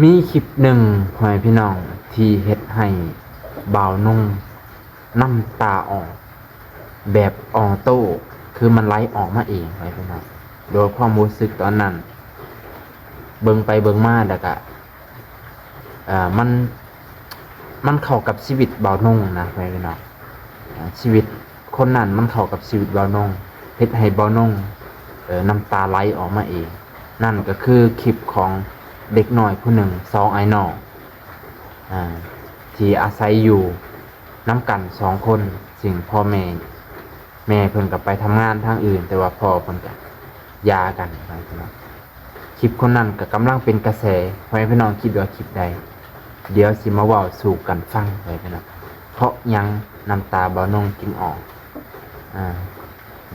ມີຄລິບໜຶ່ງ ພໍ່ແມ່ພີ່ນ້ອງ ທີ່ເຮັດໃຫ້ບ່າວນົງນ້ຳຕາອອກແບບອໍໂຕ້ ຄືມັນໄຫຼອອກມາເອງ ພໍ່ແມ່ພີ່ນ້ອງ ໂດຍຄວາມຮູ້ສຶກຕອນນັ້ນ ເບິ່ງໄປເບິ່ງມາແລ້ວກະ ເອີ ມັນ ມັນເຂົ້າກັບຊີວິດບ່າວນົງນະ ພໍ່ແມ່ພີ່ນ້ອງ ອາ ຊີວິດຄົນນັ້ນມັນເຂົ້າກັບຊີວິດບ່າວນົງ ເຮັດໃຫ້ບ່າວນົງ ເອີ ນ້ຳຕາໄຫຼອອກມາເອງ. ນັ້ນກໍຄືຄລິບຂອງເດັກນ້ອຍຜູ້ໜຶ່ງ ສອງອ້າຍນ້ອງ ອາ ທີ່ອາໄສຢູ່ນຳກັນສອງຄົນ ຊຶ່ງພໍ່ແມ່ ແມ່ເພິ່ນກໍໄປທຳງານທາງອື່ນ ແຕ່ວ່າພໍ່ເພິ່ນກໍຢ່າກັນ ພໍ່ແມ່ພີ່ນ້ອງ. ຄລິບຄົນນັ້ນກໍກຳລັງເປັນກະແສ ພໍ່ແມ່ພີ່ນ້ອງຄິດວ່າຄລິບໃດ? ດຽວຊິມາເວົ້າສູ່ກັນຟັງ ພໍ່ແມ່ພີ່ນ້ອງ ເພາະຫຍັງນ້ຳຕາບ່າວນົງຈຶ່ງອອກ ອາ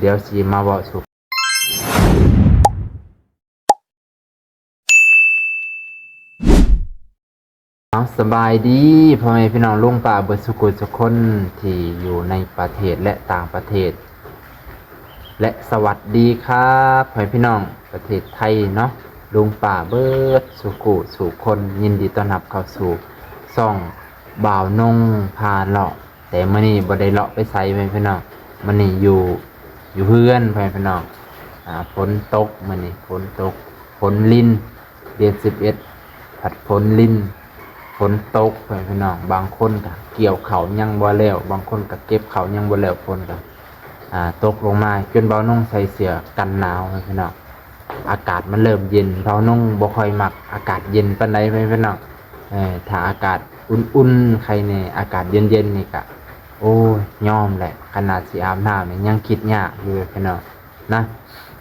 ດຽວຊິມາເວົ້າສູ່ ເອົາ ສະບາຍດີພໍ່ແມ່ພີ່ນ້ອງລຸງປ້າເບິດສູ່ຜູ້ສູ່ຄົນທີ່ຢູ່ໃນປະເທດ ແລະ ຕ່າງປະເທດ ແລະ ສະຫວັດດີຄັບພໍ່ແມ່ພີ່ນ້ອງປະເທດໄທເນາະ ລຸງປ້າເບິດສູ່ຜູ້ສູ່ຄົນ ຍິນດີຕ້ອນຮັບເຂົ້າສູ່ຊ່ອງບ່າວນົງພາເລາະ. ແຕ່ມື້ນີ້ບໍ່ໄດ້ເລາະໄປໃສ ພໍ່ແມ່ພີ່ນ້ອງ ມື້ນີ້ຢູ່ ຢູ່ເຮືອນ ພໍ່ແມ່ພີ່ນ້ອງ ອາ ຝົນຕົກ ມື້ນີ້ຝົນຕົກ ຝົນລິນ ເດືອນສິບເອັດ ພັດຝົນລິນ ຝົນຕົກ ພໍ່ແມ່ພີ່ນ້ອງ ບາງຄົນກໍກ່ຽວເຂົ້າຍັງບໍ່ແລ້ວ ບາງຄົນກໍເກັບເຂົ້າຍັງບໍ່ແລ້ວ ຝົນກໍ ອາ ຕົກລົງມາ ຈົນບ່າວນົງໃສ່ເສື້ອກັນໜາວ ພໍ່ແມ່ພີ່ນ້ອງ. ອາກາດມັນເລີ່ມເຢັນ ບ່າວນົງບໍ່ຄ່ອຍມັກອາກາດເຢັນປານໃດ ພໍ່ແມ່ພີ່ນ້ອງ ເອີ ຖ້າອາກາດອຸ່ນໆ ໄຄແນ່ ອາກາດເຢັນໆ ນີ້ກະ ໂອ້ຍ ຍອມແຫຼະ ຂະໜາດຊິອາບນ້ຳນີ້ຍັງຄິດຍາກຢູ່ ພີ່ນ້ອງນະ.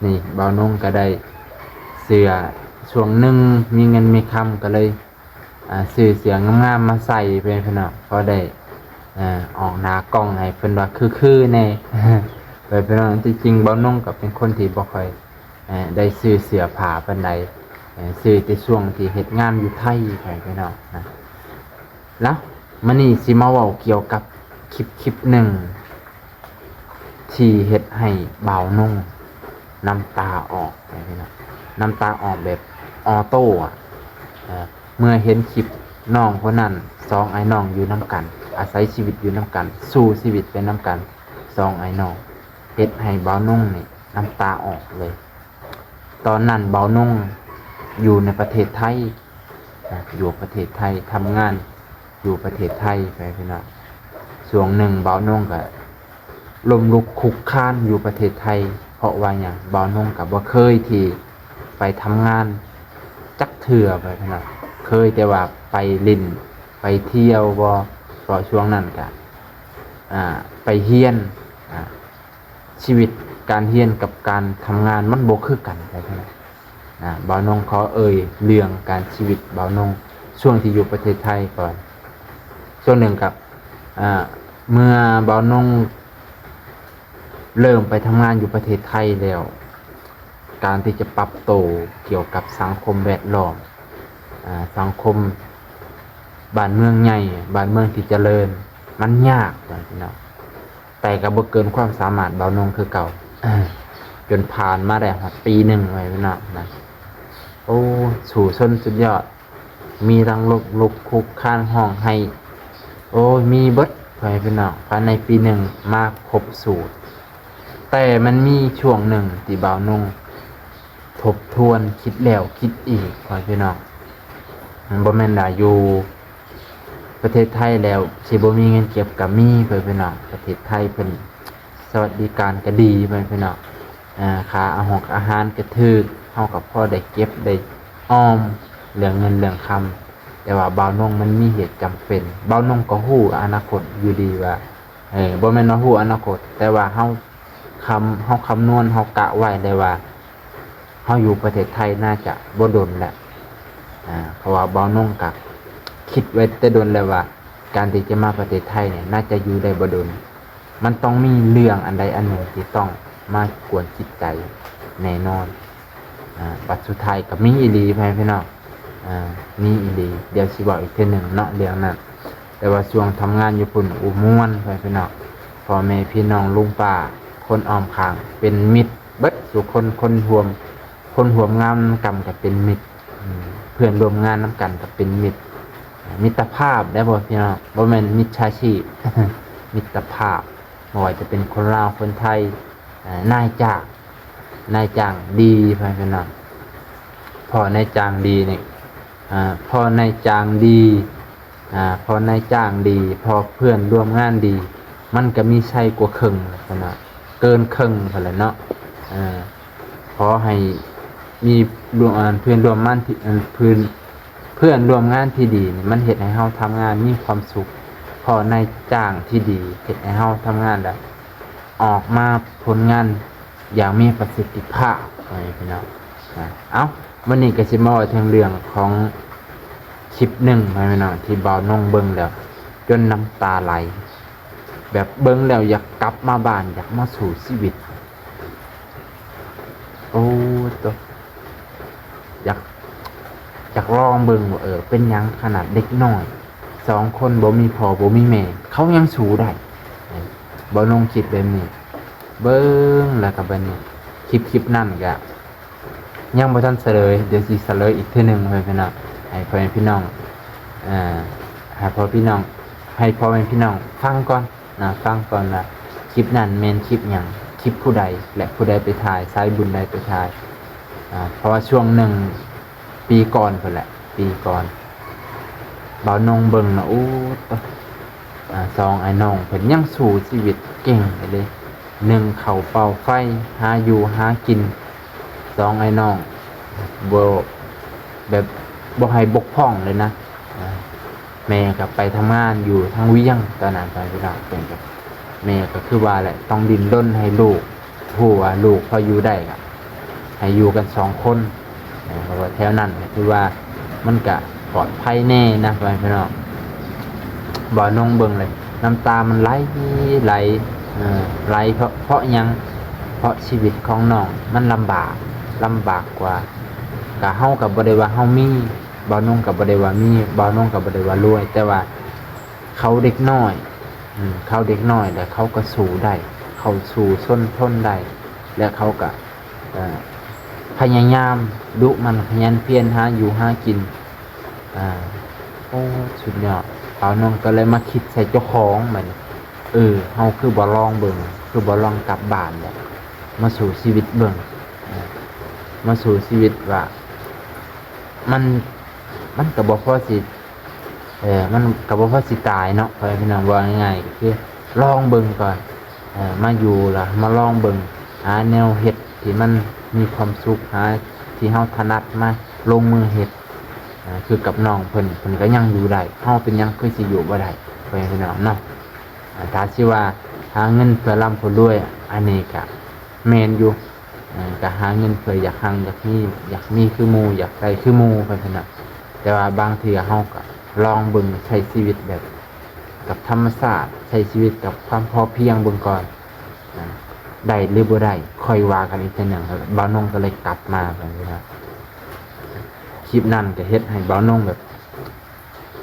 ນີ້ບ່າວນົງກໍໄດ້ເສື້ອ ຊ່ວງໜຶ່ງມີເງິນມີຄຳກໍເລີຍ ອາ ຊື້ເສື້ອງາມໆ ມາໃສ່ ພີ່ນ້ອງ ພໍໄດ້ ອາ ອອກໜ້າກ້ອງໃຫ້ເພິ່ນວ່າຄືໆ ແດ່ ພີ່ນ້ອງ. ທີ່ຈິງບ່າວນົງກໍເປັນຄົນທີ່ບໍ່ຄ່ອຍ ເອີ ໄດ້ຊື້ເສື້ອຜ້າປານໃດ ເອີ ຊື້ແຕ່ຊ່ວງທີ່ເຮັດງານຢູ່ໄທ ພໍ່ແມ່ພີ່ນ້ອງນະ. ແລ້ວມື້ນີ້ຊິມາເວົ້າກ່ຽວກັບຄລິບ ຄລິບໜຶ່ງ ທີ່ເຮັດໃຫ້ບ່າວນົງນ້ຳຕາອອກ ພໍ່ແມ່ພີ່ນ້ອງ ນ້ຳຕາອອກແບບອໍໂຕ້ ອະ ເອີ ເມື່ອເຫັນຄລິບນ້ອງຄົນນັ້ນ ສອງອ້າຍນ້ອງຢູ່ນຳກັນ ອາໄສຊີວິດຢູ່ນຳກັນ ສູ້ຊີວິດໄປນຳກັນ ສອງອ້າຍນ້ອງ ເຮັດໃຫ້ບ່າວນົງນີ້ນ້ຳຕາອອກເລີຍ. ຕອນນັ້ນບ່າວນົງຢູ່ໃນປະເທດໄທນະ ຢູ່ປະເທດໄທ ທຳງານຢູ່ປະເທດໄທ ພໍ່ແມ່ພີ່ນ້ອງ. ຊ່ວງໜຶ່ງບ່າວນົງກໍລົ້ມລຸກຄຸກຄານຢູ່ປະເທດໄທ ເພາະວ່າຫຍັງ? ບ່າວນົງກໍບໍ່ເຄີຍທີ່ໄປທຳງານຈັກເທື່ອ ພໍ່ແມ່ພີ່ນ້ອງ ເຄີຍແຕ່ວ່າໄປຫຼິ້ນໄປທ່ຽວບໍ ເພາະຊ່ວງນັ້ນກໍ ອາ ໄປຮຽນ ອາ ຊີວິດການຮຽນກັບການທຳງານມັນບໍ່ຄືກັນ ພໍ່ແມ່ພີ່ນ້ອງ. ອາ ບ່າວນົງຂໍເອີ່ຍເລື່ອງການ ຊີວິດບ່າວນົງຊ່ວງທີ່ຢູ່ປະເທດໄທກ່ອນ. ຊ່ວງໜຶ່ງກັບ ອາ ເມື່ອບ່າວນົງເລີ່ມໄປທຳງານຢູ່ປະເທດໄທແລ້ວ ການທີ່ຈະປັບໂຕກ່ຽວກັບສັງຄົມແວດລ້ອມ ອາ ສັງຄົມບ້ານເມືອງໃຫຍ່ ບ້ານເມືອງທີ່ຈະເລີນ ມັນຍາກ ພີ່ນ້ອງ. ແຕ່ກໍບໍ່ເກີນຄວາມສາມາດບ່າວນົງຄືເກົ່າ ຈົນຜ່ານມາໄດ້ຮອດປີໜຶ່ງ ພໍ່ແມ່ພີ່ນ້ອງນະ. ໂອ້ ສູ້ຊົນສຸດຍອດ ມີທັງລົ້ມລຸກຄຸກຄານ ຮ້ອງໄຫ້ ໂອ້ຍ ມີເບິດ ພໍ່ແມ່ພີ່ນ້ອງ ພາຍໃນປີໜຶ່ງມາຄົບສູດ. ແຕ່ມັນມີຊ່ວງໜຶ່ງທີ່ບ່າວນົງ ທົບທວນຄິດແລ້ວຄິດອີກ ພໍ່ແມ່ພີ່ນ້ອງ ມັນບໍ່ແມ່ນວ່າຢູ່ປະເທດໄທແລ້ວຊິບໍ່ມີເງິນເກັບ ກໍມີ ພໍ່ແມ່ພີ່ນ້ອງ. ປະເທດໄທເພິ່ນສະຫວັດດີການກໍດີ ພໍ່ແມ່ພີ່ນ້ອງ ອາ ຄ່າອາຫົກອາຫານກໍຖືກ ເຮົາກໍພໍໄດ້ເກັບໄດ້ອອມເລື່ອງເງິນເລື່ອງຄຳ. ແຕ່ວ່າບ່າວນົງມັນມີເຫດຈຳເປັນ ບ່າວນົງກໍຮູ້ອະນາຄົດຢູ່ດີວ່າ ເອີ ບໍ່ແມ່ນວ່າຮູ້ອະນາຄົດ ແຕ່ວ່າເຮົາ ຄຳ ເຮົາຄຳນວນ ເຮົາກະໄວ້ແລ້ວວ່າ ເຮົາຢູ່ປະເທດໄທໜ້າຈະບໍ່ດົນແຫຼະ ອາ ເພາະວ່າບ່າວນົງກະຄິດໄວ້ແຕ່ດົນແລ້ວວ່າ ການທີ່ຈະມາປະເທດໄທນີ້ໜ້າຈະຢູ່ໄດ້ບໍ່ດົນ ມັນຕ້ອງມີເລື່ອງອັນໃດອັນໜຶ່ງທີ່ຕ້ອງມາກວນຈິດໃຈແນ່ນອນ. ອາ ບັດສຸດທ້າຍກໍມີອີ່ຫຼີ ພໍ່ແມ່ພີ່ນ້ອງ ອາ ມີອີ່ຫຼີ ດຽວຊິເວົ້າອີກເທື່ອໜຶ່ງເນາະເລື່ອງນັ້ນ. ແຕ່ວ່າຊ່ວງທຳງານຢູ່ພຸ້ນ ໂອ້ ມ່ວນ ພໍ່ແມ່ພີ່ນ້ອງ ພໍ່ແມ່ພີ່ນ້ອງ ລຸງປ້າ ຄົນອ້ອມຂ້າງເປັນມິດເບິດສູ່ຄົນ ຄົນຮ່ວມ ຄົນຮ່ວມງານນຳກັນກໍເປັນມິດ ອືມ ພື່ອນຮ່ວມງານນຳກັນກໍເປັນມິດ ມິດຕະພາບໄດ້ບໍ່ພີ່ນ້ອງ? ບໍ່ແມ່ນມິດສາຊີບ ມິດຕະພາບ ບໍ່ວ່າຈະເປັນຄົນລາວ ຄົນໄທ ນາຍຈ້າງ ນາຍຈ້າງດີ ພໍ່ແມ່ພີ່ນ້ອງ ພໍ້ນາຍຈ້າງດີນີ້ ອາ ພໍ້ນາຍຈ້າງດີ ອາ ພໍ້ນາຍຈ້າງດີ ພໍ້ເພື່ອນຮ່ວມງານດີ ມັນກໍມີໄຊກວ່າເຄິ່ງແຫຼະເນາະ ເກີນເຄິ່ງພຸ້ນແຫຼະເນາະ ເອີ ຂໍໃຫ້ມີ ອາ ເພື່ອນຮ່ວມງານທີ່ ອາ ເພື່ອນ ເພື່ອນຮ່ວມງານທີ່ດີນີ້ ມັນເຮັດໃຫ້ເຮົາທຳງານມີຄວາມສຸກ ເພາະນາຍຈ້າງທີ່ດີເຮັດໃຫ້ເຮົາທຳງານແລ້ວອອກມາຜົນງານຢ່າງມີປະສິດທິພາບ ພໍ່ແມ່ພີ່ນ້ອງ. ເອົ້າ ມື້ນີ້ກໍຊິມາເວົ້າເຖິງເລື່ອງຂອງຄລິບໜຶ່ງ ພໍ່ແມ່ພີ່ນ້ອງ ທີ່ບ່າວນົງເບິ່ງແລ້ວຈົນນ້ຳຕາໄຫຼ ແບບເບິ່ງແລ້ວຢາກກັບມາບ້ານ ຢາກມາສູ້ຊີວິດ. ໂອ້ໂຕ ຢາກ ຢາກລອງເບິ່ງວ່າ ເອີ ເປັນຫຍັງຂະໜາດເດັກນ້ອຍສອງຄົນ ບໍ່ມີພໍ່ບໍ່ມີແມ່ ເຂົາຍັງສູ້ໄດ້. ບ່າວນົງຄິດແບບນີ້ ເບິ່ງແລ້ວກໍບັດນີ້ ຄລິບ ຄລິບນັ້ນກໍຍັງບໍ່ທັນສະເຫຼີຍ ດຽວຊິສະເຫຼີຍອີກເທື່ອໜຶ່ງ ພໍ່ແມ່ພີ່ນ້ອງ ໃຫ້ພໍ່ແມ່ພີ່ນ້ອງ ເອີ ໃຫ້ພໍ່ພີ່ນ້ອງ ໃຫ້ພໍ່ແມ່ພີ່ນ້ອງຟັງກ່ອນ ນະ ຟັງກ່ອນວ່າຄລິບນັ້ນແມ່ນຄລິບຫຍັງ ຄລິບຜູ້ໃດ ແລະ ຜູ້ໃດໄປຖ່າຍ ສາຍບຸນໃດໄປຖ່າຍ. ອາ ເພາະວ່າຊ່ວງໜຶ່ງປີກ່ອນພຸ້ນແຫຼະ ປີກ່ອນ ບ່າວນົງເບິ່ງນະ ໂອ້ ຕະ ອາ ສອງອ້າຍນ້ອງເພິ່ນຍັງສູ້ຊີວິດເກັ່ງອີ່ຫຼີ ໜຶ່ງເຂົ້າເປົ່າໄຟ ຫາຢູ່ຫາກິນ ສອງອ້າຍນ້ອງ ບໍ່ ແບບບໍ່ໃຫ້ບົກຜ່ອງເລີຍນະ. ອາ ແມ່ກໍໄປທຳງານຢູ່ທາງວຽງຕອນນັ້ນ ພໍ່ແມ່ພີ່ນ້ອງ ເພິ່ນກໍ ແມ່ກໍຄືວ່າແຫຼະ ຕ້ອງດີ້ນລົນໃຫ້ລູກ ຮູ້ວ່າລູກພໍຢູ່ໄດ້ກໍໃຫ້ຢູ່ກັນສອງຄົນ ເພາະວ່າແຖວນັ້ນກໍຖືວ່າມັນກະປອດໄພແດ່ນະ ພໍ່ແມ່ພີ່ນ້ອງ. ບ່າວນົງເບິ່ງເລີຍ ນ້ຳຕາມັນໄຫຼ ໄຫຼ ເອີ ໄຫຼເພາະ ເພາະຫຍັງ? ເພາະຊີວິດຂອງນ້ອງມັນລຳບາກ ລຳບາກກວ່າ ກະເຮົາກໍບໍ່ໄດ້ວ່າເຮົາມີ ບ່າວນົງກໍບໍ່ໄດ້ວ່າມີ ບ່າວນົງກໍບໍ່ໄດ້ວ່າລວຍ ແຕ່ວ່າເຂົາເດັກນ້ອຍ ອືມ ເຂົາເດັກນ້ອຍ ແລະ ເຂົາກໍສູ້ໄດ້ ເຂົາສູ້ຊົນທົນໄດ້ ແລະ ເຂົາກໍ ເອີ ພະຍາຍາມດຸໝັ່ນຂະຫຍັນພຽນຫາຢູ່ຫາກິນ. ອາ ໂອ້ ສຸດຍອດ ບ່າວນົງກໍເລີຍມາຄິດໃສ່ເຈົ້າຂອງບັດນີ້ ເອີ ເຮົາຄືບໍ່ລອງເບິ່ງ ຄືບໍ່ລອງກັບບ້ານແບບມາສູ້ຊີວິດເບິ່ງ ເອີ ມາສູ້ຊີວິດວ່າ ມັນ ມັນກໍບໍ່ພໍຊິ ເອີ ມັນກໍບໍ່ພໍຊິຕາຍເນາະ ພໍ່ແມ່ພີ່ນ້ອງ ເວົ້າງ່າຍໆກໍຄືລອງເບິ່ງກ່ອນ ເອີ ມາຢູ່ລະມາລອງເບິ່ງ ຫາແນວເຮັດທີ່ມັນມີຄວາມສຸກ ຫາທີ່ເຮົາຖະໜັດມາລົງມືເຮັດ ເອີ ຄືກັບນ້ອງເພິ່ນ ເພິ່ນກໍຍັງຢູ່ໄດ້ ເຮົາເປັນຫຍັງຄືຊິຢູ່ບໍ່ໄດ້ ພໍ່ແມ່ພີ່ນ້ອງເນາະ. ອາ ຖ້າຊິວ່າຫາເງິນເພື່ອລ່ຳເພື່ອລວຍ ອັນນີ້ກະແມ່ນຢູ່ ເອີ ກະຫາເງິນເພື່ອຢາກຮັ່ງຢາກມີ ຢາກມີຄືໝູ່ ຢາກໄດ້ຄືໝູ່ ເພິ່ນນະ ແຕ່ວ່າບາງເທື່ອເຮົາກະລອງເບິ່ງ ໃຊ້ຊີວິດແບບກັບທຳມະຊາດ ໃຊ້ຊີວິດກັບຄວາມພໍພຽງເບິ່ງກ່ອນ ນະ ໄດ້ຫຼືບໍ່ໄດ້ ຄ່ອຍວ່າກັນອີກເທື່ອໜຶ່ງ. ບ່າວນົງກໍເລີຍກັບມາ ເພິ່ນນະ ຄລິບນັ້ນກໍເຮັດໃຫ້ບ່າວນົງແບບ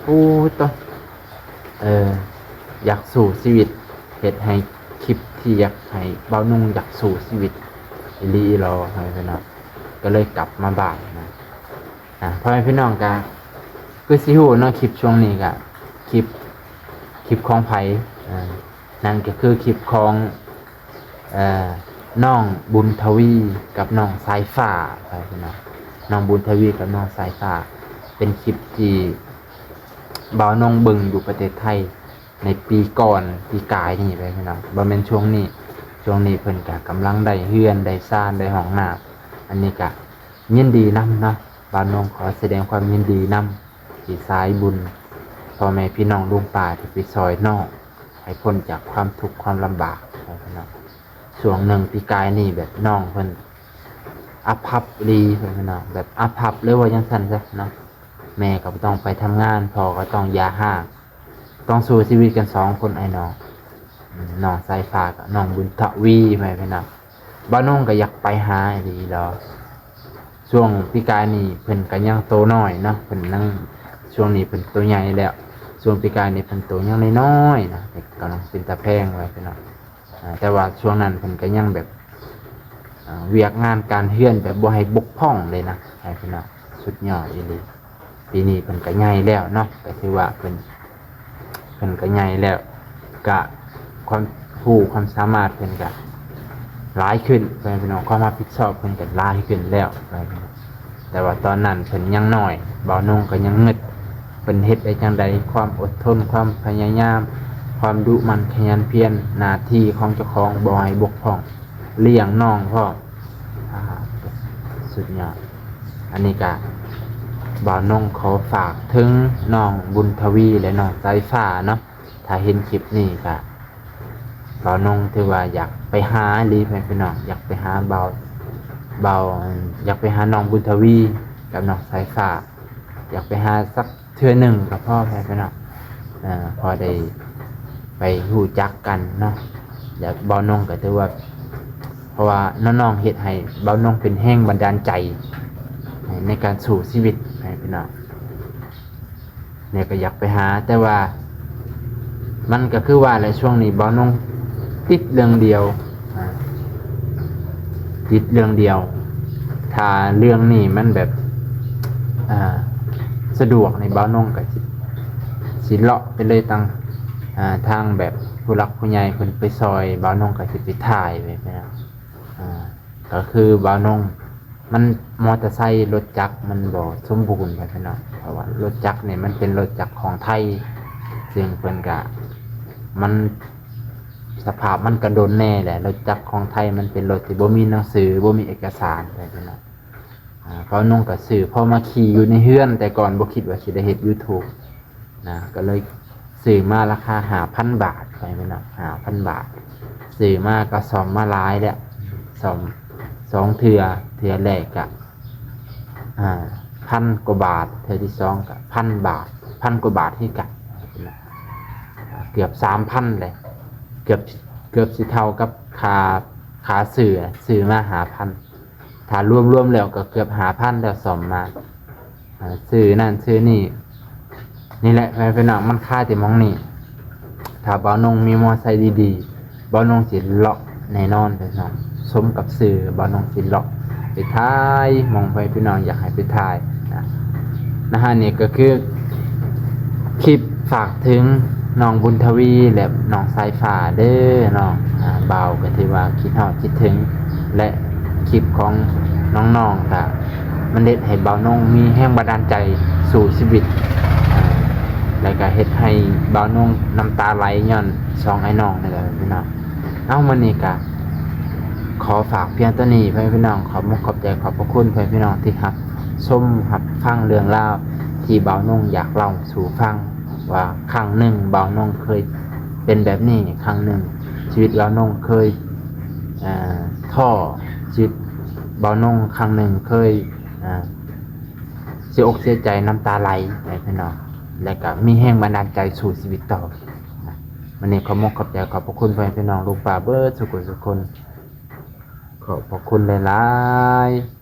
ໂອ້ຍ ຕະ ເອີ ຢາກສູ້ຊີວິດ ເຮັດໃຫ້ຄລິບທີ່ຢາກໃຫ້ບ່າວນົງຢາກສູ້ຊີວິດອີ່ຫຼີອີ່ຫຼໍ ພໍ່ແມ່ພີ່ນ້ອງ ກໍເລີຍກັບມາບ້ານນະ. ອາ ພໍ່ແມ່ພີ່ນ້ອງກໍຄືຊິຮູ້ເນາະ ຄລິບຊ່ວງນີ້ກໍຄລິບ ຄລິບຂອງໃຜ? ອາ ນັ້ນກໍຄືຄລິບຂອງ ເອີ ນ້ອງບຸນທະວີກັບນ້ອງສາຍຟ້າ ພໍ່ແມ່ພີ່ນ້ອງ ນ້ອງບຸນທະວີກັບນ້ອງສາຍຟ້າ ເປັນຄລິບທີ່ບ່າວນົງເບິ່ງຢູ່ປະເທດໄທໃນປີກ່ອນ ປີກາຍນີ້ ພໍ່ແມ່ພີ່ນ້ອງ ບໍ່ແມ່ນຊ່ວງນີ້. ຊ່ວງນີ້ເພິ່ນກະກຳລັງໄດ້ເຮືອນໄດ້ຊານໄດ້ຫ້ອງນ້ຳ ອັນນີ້ກະຍິນດີນຳເນາະ ບ່າວນົງຂໍສະແດງຄວາມຍິນດີນຳ ທີ່ສາຍບຸນພໍ່ແມ່ພີ່ນ້ອງລຸງປ້າທີ່ໄປຊ່ອຍນ້ອງ ໃຫ້ພົ້ນຈາກຄວາມທຸກຄວາມລຳບາກ ພໍ່ແມ່ພີ່ນ້ອງ. ຊ່ວງໜຶ່ງປີກາຍນີ້ແບບນ້ອງເພິ່ນອາພັບອີ່ຫຼີ ພໍ່ແມ່ພີ່ນ້ອງ ແບບອາພັບເລີຍວ່າຈັ່ງຊັ້ນຊະເນາະ ແມ່ກໍບໍ່ຕ້ອງໄປທຳງານ ພໍ່ກໍຕ້ອງຢ່າຮ້າງ ຕ້ອງສູ້ຊີວິດກັນສອງຄົນອ້າຍນ້ອງ ອືມ ນ້ອງສາຍຟ້າກັບນ້ອງບຸນທະວີ ພໍ່ແມ່ພີ່ນ້ອງ. ບ່າວນົງກໍຢາກໄປຫາອີ່ຫຼີດອກ ຊ່ວງປີກາຍນີ້ເພິ່ນກໍຍັງໂຕນ້ອຍເນາະ ເພິ່ນຍັງ ຊ່ວງນີ້ເພິ່ນໂຕໃຫຍ່ແລ້ວ ຊ່ວງປີກາຍນີ້ເພິ່ນໂຕຍັງນ້ອຍໆນະ ກຳລັງເປັນຕາແພງໄວ້ພີ່ນ້ອງ. ອາ ແຕ່ວ່າຊ່ວງນັ້ນເພິ່ນກໍຍັງແບບ ອາ ວຽກງານການເຮືອນແບບບໍ່ໃຫ້ບົກຜ່ອງເລີຍນະ ໃຫ້ພີ່ນ້ອງ ສຸດຍອດອີ່ຫຼີ. ປີນີ້ເພິ່ນກໍໃຫຍ່ແລ້ວເນາະ ກໍຖືວ່າເພິ່ນ ເພິ່ນກໍໃຫຍ່ແລ້ວ ກະຄວາມຮູ້ຄວາມສາມາດເພິ່ນກະຫຼາຍຂຶ້ນ ພໍ່ແມ່ພີ່ນ້ອງ ຄວາມຮັບຜິດຊອບເພິ່ນກະຫຼາຍຂຶ້ນແລ້ວ ແຕ່ວ່າຕອນນັ້ນເພິ່ນຍັງນ້ອຍ ບ່າວນົງກໍຍັງງຶດ ເພິ່ນເຮັດໄດ້ຈັ່ງໃດ ຄວາມອົດທົນ ຄວາມພະຍາຍາມ ຄວາມດຸໝັ່ນຂະຫຍັນພຽນ ໜ້າທີ່ຂອງເຈົ້າຂອງບໍ່ໃຫ້ບົກຜ່ອງ ລ້ຽງນ້ອງພ້ອມ ອ່າ ສຸດຍອດ. ອັນນີ້ກະບ່າວນົງຂໍຝາກເຖິງນ້ອງບຸນທະວີ ແລະ ນ້ອງສາຍຟ້າເນາະ ຖ້າເຫັນຄລິບນີ້ກະ ບ່າວນົງຖືວ່າຢາກໄປຫາອີ່ຫຼີ ພໍ່ແມ່ພີ່ນ້ອງ ຢາກໄປຫາບ່າວ ບ່າວ ຢາກໄປຫານ້ອງບຸນທະວີກັບນ້ອງສາຍຟ້າ ຢາກໄປຫາສັກເທື່ອໜຶ່ງກໍພໍ ພໍ່ແມ່ພີ່ນ້ອງ ເອີ ພໍໄດ້ໄປຮູ້ຈັກກັນເນາະ ແລະ ບ່າວນົງກໍຖືວ່າ ເພາະວ່ານ້ອງໆເຮັດໃຫ້ບ່າວນົງເປັນແຮງບັນດານໃຈໃນການສູ້ຊີວິດ ພໍ່ແມ່ພີ່ນ້ອງ. ແລ້ວກໍຢາກໄປຫາ ແຕ່ວ່າມັນກໍຄືວ່າແຫຼະ ຊ່ວງນີ້ບ່າວນົງຕິດເລື່ອງດຽວ ອ່າ ຕິດເລື່ອງດຽວ ຖ້າເລື່ອງນີ້ມັນແບບ ອ່າ ສະດວກນີ້ ບ່າວນົງກໍຊິ ຊິເລາະໄປເລີຍ ຕັ້ງ ອ່າ ທາງແບບຜູ້ຫຼັກຜູ້ໃຫຍ່ເພິ່ນໄປຊ່ອຍ ບ່າວນົງກໍຊິໄປຖ່າຍໄປ ອ່າ ກໍຄືບ່າວນົງ ມັນ ມໍເຕີໄຊ ລົດຈັກມັນບໍ່ສົມບູນ ພໍ່ແມ່ພີ່ນ້ອງ ເພາະວ່າລົດຈັກນີ້ມັນເປັນລົດຈັກຂອງໄທ ເຊິ່ງເພິ່ນກະ ມັນ ສະພາບມັນກະດົນແດ່ແຫຼະ ລົດຈັກຂອງໄທມັນເປັນລົດທີ່ບໍ່ມີໜັງສື ບໍ່ມີເອກະສານ ພໍ່ແມ່ພີ່ນ້ອງ ອ່າ ບ່າວນົງກະຊື້ພໍມາຂີ່ຢູ່ໃນເຮືອນ ແຕ່ກ່ອນບໍ່ຄິດວ່າຊິໄດ້ເຮັດ YouTube ນະ ກໍເລີຍຊື້ມາລາຄາຫ້າພັນບາດ ພໍ່ແມ່ພີ່ນ້ອງ ຫ້າພັນບາດ ຊື້ມາກໍສ້ອມມາຫຼາຍແລ້ວ ສ້ອມສອງເທື່ອ ເທື່ອແລກກະ ອ່າ ພັນກວ່າບາດ ເທື່ອທີສອງກະພັນບາດ ພັນກວ່າບາດຄືກັນ ເກືອບສາມພັນເລີຍ ເກືອບ ເກືອບຊິເທົ່າກັບຄ່າ ຄ່າຊື້ ຊື້ມາຫ້າພັນ ຖ້າລວມໆແລ້ວກໍເກືອບຫ້າພັນແລ້ວ ສ້ອມມາ ອ່າ ຊື້ນັ້ນຊື້ນີ້ ນີ້ແຫຼະ ພໍ່ແມ່ພີ່ນ້ອງ ມັນຄາແຕ່ໝ່ອງນີ້ ຖ້າບ່າວນົງມີມໍເຕີໄຊດີໆ ບ່າວນົງຊິເລາະແນ່ນອນ ພີ່ນ້ອງ ສົມກັບຊື່ ບ່າວນົງຊິເລາະໄປຖ່າຍໝ່ອງໃຜພີ່ນ້ອງຢາກໃຫ້ໄປຖ່າຍນະ ນະຮະ ນີ້ກໍຄື ຄລິບຝາກເຖິງນ້ອງບຸນທະວີ ແລະ ນ້ອງສາຍຟ້າເດີເນາະ ອ່າ ບ່າວກໍຖືວ່າຄິດຮອດຄິດເຖິງ ແລະ ຄລິບຂອງນ້ອງໆ ກະມັນເຮັດໃຫ້ບ່າວນົງມີແຮງບັນດານໃຈສູ້ຊີວິດ ອ່າ ແລະ ກະເຮັດໃຫ້ບ່າວນົງນ້ຳຕາໄຫຼຍ້ອນສອງອ້າຍນ້ອງນີ້ແຫຼະພີ່ນ້ອງ. ເອົາ ມື້ນີ້ກະຂໍຝາກພຽງເທົ່ານີ້ ພໍ່ແມ່ພີ່ນ້ອງ ຂອບມຸກຂອບໃຈ ຂອບພະຄຸນພໍ່ແມ່ພີ່ນ້ອງທີ່ຮັບຊົມຮັບຟັງເລື່ອງລາວທີ່ບ່າວນົງຢາກເລົ່າສູ່ຟັງ ວ່າຄັ້ງໜຶ່ງບ່າວນົງເຄີຍເປັນແບບນີ້ ຄັ້ງໜຶ່ງຊີວິດບ່າວນົງເຄີຍ ເອີ ທໍ້ ຊີວິດບ່າວນົງຄັ້ງໜຶ່ງເຄີຍ ເອີ ເສຍອົກເສຍໃຈ ນ້ຳຕາໄຫຼ ພໍ່ແມ່ພີ່ນ້ອງ ແລະ ກະມີແຮງບັນດານໃຈສູ້ຊີວິດຕໍ່. ມື້ນີ້ຂໍມຸກຂອບໃຈ ຂອບພະຄຸນພໍ່ແມ່ພີ່ນ້ອງ ລຸງປ້າເບິດສູ່ຄົນສູ່ຄົນ ຂອບພະຄຸນຫຼາຍໆ.